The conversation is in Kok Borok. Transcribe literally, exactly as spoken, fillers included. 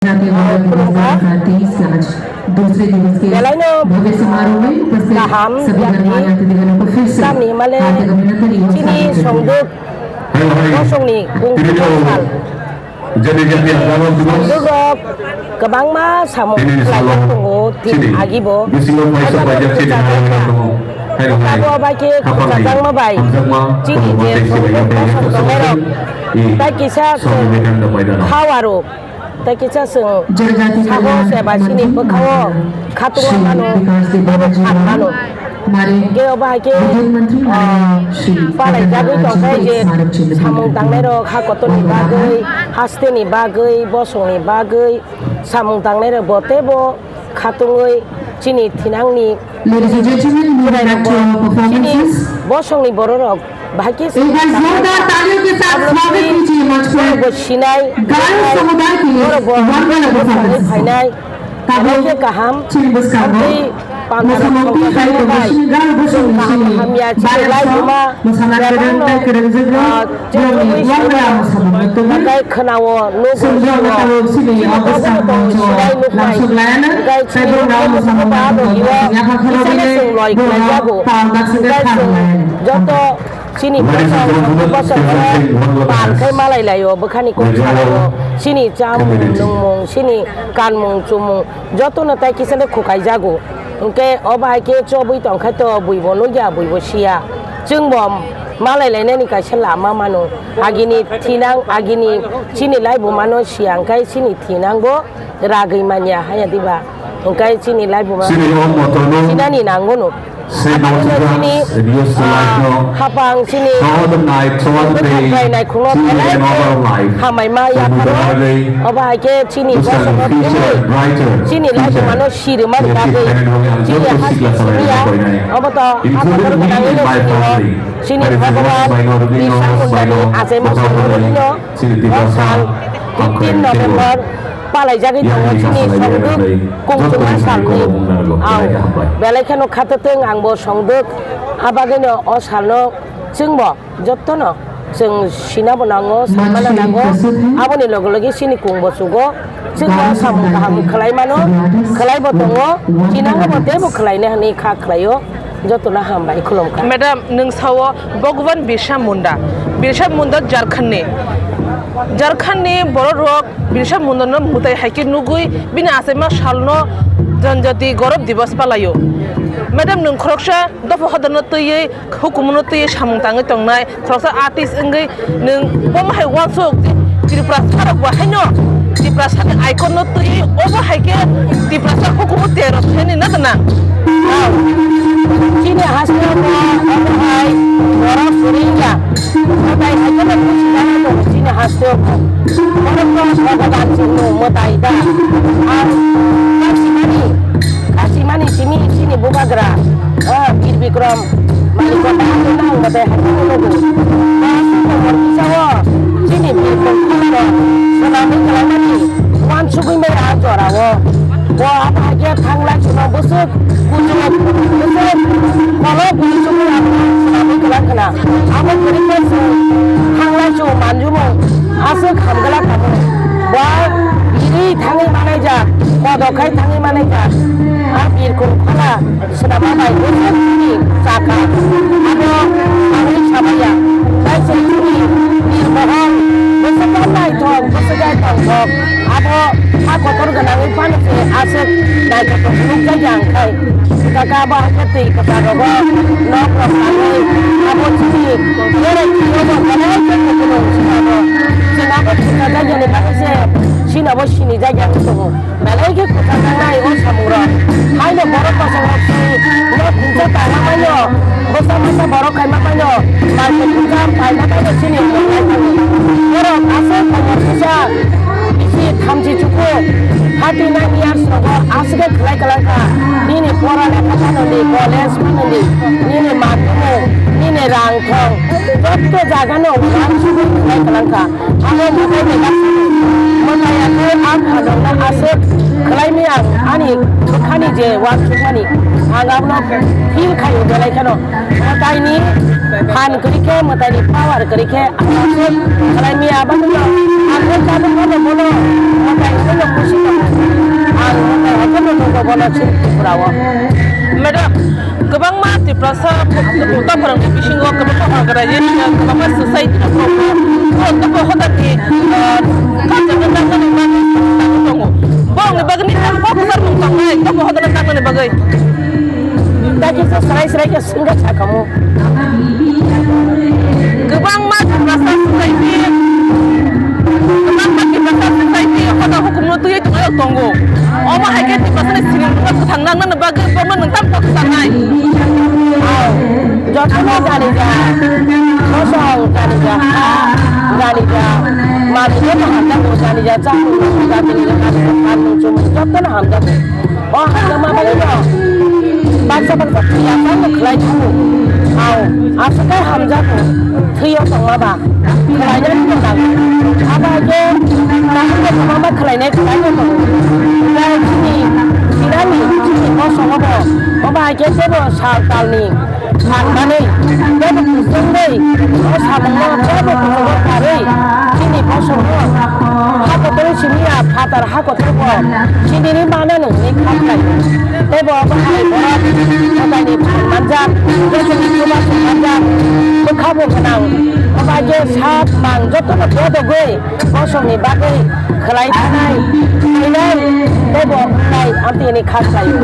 जातीय गौरव दिवस दो हज़ार तेईस के आज दूसरे दिवस के इस भव्य समारोह में उपस्थित सभी गणमान्य अतिथिगणों को फिर से हार्दिक अभिनंदन एवं स्वागत करते हैं। Bosongni kungkung sal. Jadi jadi agama terus. Songduk rok kwbangma samung khlaijak tongo, tini agibo. Bisingo paisa paijak chini hai hai tongo. Hai hai. Abo bai khe khapangni kwchajangma bai. Hamjakma chini je songduk bosong tongnai rok. Tei kisa chwng khawaro. Tei kisa chwng sago seba chini bwkhao khatungma mano, tei bo khat mano. Hingke obo hai khe, ah, palai jagwi tongkhe je samung tangnai rok ha kotorni bagwi, hasteni bagwi, bosongni bagwi samung tangnai rok bo teibo khatungwi chini thinangni Ladies and gentlemen, moving back to our performances. Bosongni bororok bahai khe एक बार जोरदार तालियों के साथ स्वागत कीजिए मंच पर गारो समुदाय के लिए one वाला performance. Phainai, tabuk kaham, chini bwskango, mosamung twi khai tongo, chini garo bosongni chini barokno, mosamung kwrwng tei kwrwngjwkno, borokni one wala mosamung tongwi. Khwnao, nugo, chini o bwskango sinai nuknai. Hingke chini bwskango yapha khoroknwi chwng loi khlaijago. Hingke chwng joto chini bosong bosong pal khai malai laio, bwkhani kok salaio, chini chamung nungmung, chini kanmung chumung jotono tai kisa de khukai jago. Hingke o bahai khe chobwi tongkhe to buibo nukya, buibo siya. Chwngbo malai lainani kaisa lama mano. Agini thinang, agini chini laibuma no siya, hingke chini thinangbo ragwi manya haya diba. Hingke chini laibuma sinani nangono. Chini, ah, hapang chini bwthai naikhungno belai khe hamai ma yapharo. Obo hai khe chini bosongno tini chini laibuma no sirwmani bagwi chini haste simiya. Obo to ha kotor gwnangwi no sini o chini Bhagwan Biswa Mundani achaima salno o sal fifteen November palaijagwi tongo chini songduk kungchukma salni. Belai kheno khatotwng angbo songduk, abagwino o salno chwngbo jottono chwng sinabo nango, saimano nango. Aboni loge loge chini kungbo chugo, chwngbo samung kaham khwlaimano, khwlaibo tongo, chinangobo teibo khwlaina hwnwi kha khwlaio. Jotono hambai, khulumkha. Madam, nwng sao Bhagwan Birsa Munda. Birsa Munda Jharkhandni. Jharkhandni bororok Birsa Mundano mwtai hai khe nugwi bini achaima salno Janjati Gaurav Divas palaio. Madam, nwng khoroksa dopha hodorno twiwi, hukumono twiwi samung tangwi tongnai. Khoroksa artist wngwi nwng bomo hai uansuk Tripura sarok bo haino Tripura sani icon no twi obo hai khe Tripura sa hukumu tero thani na na. Chini haste bo obo hai borok Rohingya motai hai khe no buji jana tongo chini haste bo. Borok no Bhagavan chwngno mwtai da. Ang kasimani Kasimani simi chini bubagra, ah, Bir Bikram Malikota haino nang batai haino nugo. Ba aswk tongmor kisa o chini Bir Bikram Malikota swnamwi kwlaimani uansugwi maya a jora o. Bo abo hai khe thanglai chwngno bwswk kuchuk, bwswk kolok bwswk swnamwi kwlang khna. Abo kwrwi khe chwng thanglai chwng manjumung aswk hamgwlak tabuk. Bo biri thangwi manaijak, kodokhai thangwi manaijak. A birkhung khola swnamma bai bwswk chini chaka. Abo thangwi samaya. Tei se chini birmohor bwswk naithok, bwswk tongthok. Abo ha kotor gwnangwi phano se aswk naithotok nukjakya ang khai. Kaka abo hakhe twi kwchar rogo nok rok tangwi abo chini bereng twi obo belai khe kuphulung chini abo. Chwng abo thwngkha jagyani bagwi se chini abo sini jagya wng tongo. Belai khe kwchar nangnai o samung rok. Haino borok kochang rok si nok himsa tangma paino, bwsa masa borok khaima paino, market himsa paima paino chini borok aswk khaima kisa. Bisi thamchi chuku thirty nine years rogo aswk khe khwlai kwlang kha. Nini pora lekha phano di, college phano di, nini manmung, nini rang thong, jotto jaga no uansugwi khwlai kwlang kha. Abo mwtai bai lasio. Mwtai ya khe ang phanokno aswk khwlai maya ang ani bwkhani je uansukmani. Ang abono feel khaio belai kheno. Mwtaini phan kwrwi khe, mwtaini power kwrwi khe, ang aswk khlai maya, aboni ulo Ang khe tabuk bono bono motai hwnwi no khusi tongo. Ang motai hwnwi no tongo bono chini Tripura o. Madam, kwbangma Tiprasa tongthok phwrwngni bisingo kwbangma organization, kwbangma society rok tongo. Borok tongma hodani, ah, culture no nangmani bagwi tongo. Borokni bagwi nini kok kwchar mung tongnai, tongma hodano nangmani bagwi. Tei kisa srai srai khe swngkha sakhamu. Kwbangma Tiprasa society, kwbangma Tiprasa society hoda hukumno twiwi tongwi tongo. Omo hai khe Tiprasani sinimungno kwthang nangnani bagwi bono nwng tamo kok sanai? Ao, jotono ganija, bosong ganija, ha ganija, manwi joto hamjago, ganija, chamung, jatini, ganija, kanmung, chumung, jotono hamjago. O hamjakma bagwino baksa baksa thwiya phano khlai thango. Ao, aswk khe hamjago, thwiyo tongma ba khlainani no nango. Abo hai khe nangkukno kwbangma khlainai khlai no tongo. Hwnkhe chini Tirani, chini bosongo bo, obo hai khe teibo sal talni Phan manwi, teibo kwchwngwi, o samungno teibo kuchugo karwi, chini bosongno ha kotorwi simi ya, phatar ha kotorbo chini ri manano hwnwi kha khlai. Teibo obo hai borok motaini phan manjak, jotono chubachu manjak, bwkha bo gwnang, obo hai khe sak mang jotono bodogwi bosongni bagwi khlai thanai, khlainai, teibo wngnai, amtwi hwnwi kha khlaio.